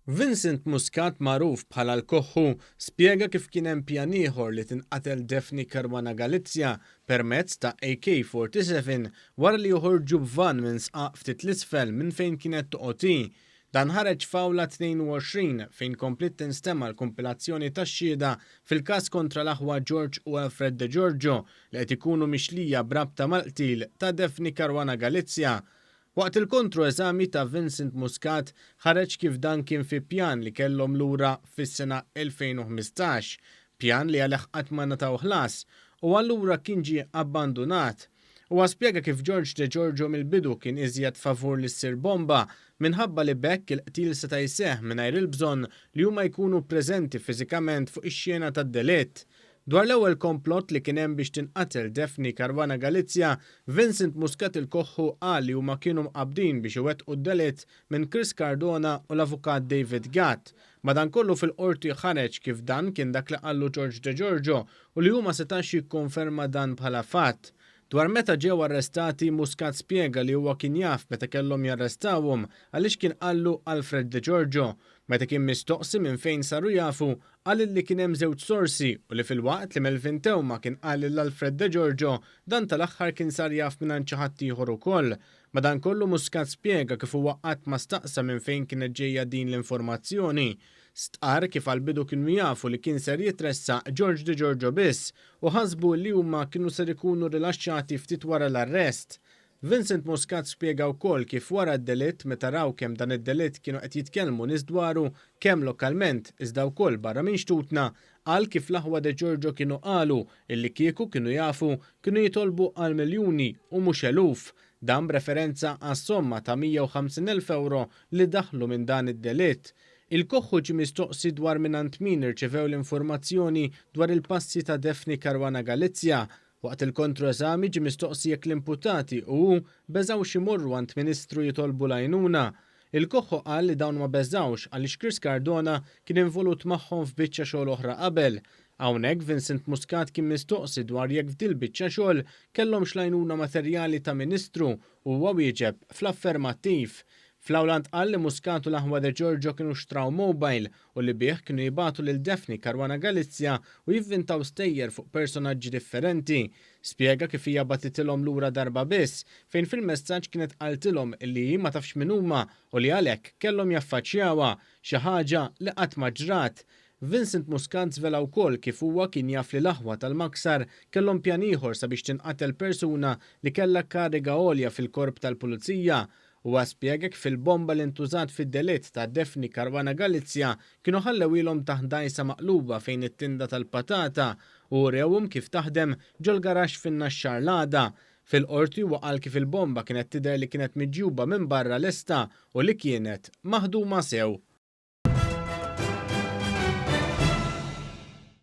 Vincent Muscat magħruf bħala l-Koħħu spjega kif kien hemm pjan ieħor li tinqatel Daphne Caruana Galizia permezz ta' AK-47 wara li joħorġu b'vann minn sqaq ftit 'l isfel minn fejn kienet toqgħod hi. Dan ħareġ f'Awla 22 fejn kompliet tinstema' l-kumpilazzjoni tax-xhieda fil-każ kontra l-aħwa George u Alfred De Giorgio li qed ikunu mixlija b'rabta mal-qtil ta' Daphne Caruana Galizia. Waqt il-kontro-eżami ta' Vincent Muscat ħareġ kif dan kien fi pjan li kellhom lura fis-sena 2015, pjan li għalih qatt ma ngħataw ħlas u allura kien ġie abbandunat. Huwa spjega kif George De Giorgio mill-bidu kien iżjed favur li ssir bomba minħabba li b'hekk il-qtil seta' jseħħ mingħajr il-bżonn li huma jkunu preżenti fiżikament fuq ix-xena tad-delitt. Dwar l-ewwel komplott li kien hemm biex tinqatel Daphne Caruana Galizia, Vincent Muscat il-Koħħu qal li huma kienu mqabbdin biex iwettqu d-delitt minn Chris Cardona u l-Avukat David Gatt. Madankollu fil-Qorti ħareġ kif dan kien dak li qallu George Degiorgio u li hu ma setax jikkonferma dan bħala fatt. Dwar meta ġew arrestati, Muscat spjega li huwa kien jaf meta kellhom jarrestawhom għaliex kien qallu Alfred Degiorgio. Meta kien mistoqsi minn fejn saru jafu, Qal illi kien hemm żewġ sorsi u li filwaqt li Melvin Theuma kien qal lil Alfred Degiorgio, dan tal-aħħar kien sar jaf mingħand xi ħadd ieħor ukoll. Madankollu Muscat spjega kif huwa qatt ma staqsa minn fejn kienet ġejja din l-informazzjoni. Stqarr kif għall-bidu kienu jafu li kien ser jitressaq George Degiorgio biss u ħasbu illi huma kienu ser ikunu rilaxxati ftit wara l-arrest. Vincent Muscat spjega wkoll kif wara d-delitt meta raw kemm dan id-delitt kienu qed jitkellmu nies dwaru kemm lokalment iżda wkoll barra minn xtutna, qal kif l-aħwa De Giorgio kienu qalu illi kieku kienu jafu kienu jitolbu għal miljuni u mhux eluf. Dan b'referenza għas-somma ta' 150,000 ewro li daħlu minn dan id-delitt. Il-Koħħu ġie mistoqsi dwar mingħand min irċevew l-informazzjoni dwar il-passi ta' Daphne Caruana Galizia. Waqt il-kontroeżami ġie mistoqsi jekk l-imputati u hu beżgħux imorru għand Ministru jitolbu l-għajnuna. Il-Koħħu qal li dawn ma beżgħux għaliex Chris Cardona kien involut magħhom f'biċċa xogħol oħra qabel. Hawnhekk Vincent Muscat kien mistoqsi dwar jekk f'dil-biċċa xogħol kellhomx l-għajnuna materjali ta' Ministru u huwa wieġeb fl-affermattiv. Fl-awla ntqal li Muscat u l-aħwa De Giorgio kienu xtraw mobile u li bih kienu jibagħtu lil Daphne Caruana Galizia u jivvintaw stejjer fuq personaġġi differenti. Spjega kif hija bagħtitilhom lura darba biss, fejn fil-messaġġ kienet qaltilhom illi hi ma tafx min huma u li għalhekk kellhom jaffaċċjawha, xi ħaġa li qatt ma ġrat. Vincent Muscat żvela wkoll kif huwa kien jaf li l-aħwa tal-Maksar kellhom pjan ieħor sabiex tinqatel persuna li kellha kariga għolja fil-Korp tal-Pulizija. Huwa spjega kif il-bomba li ntużat fid-delitt ta' Daphne Caruana Galizia kienu ħallewhielhom taħt dgħajsa maqluba fejn it-tinda tal-patata u urewhom kif taħdem ġol-garaxx fin-Naxxar l-għada. Fil-Qorti huwa qal kif il-bomba kienet tidher li kienet miġjuba minn barra lesta u li kienet maħduma sew.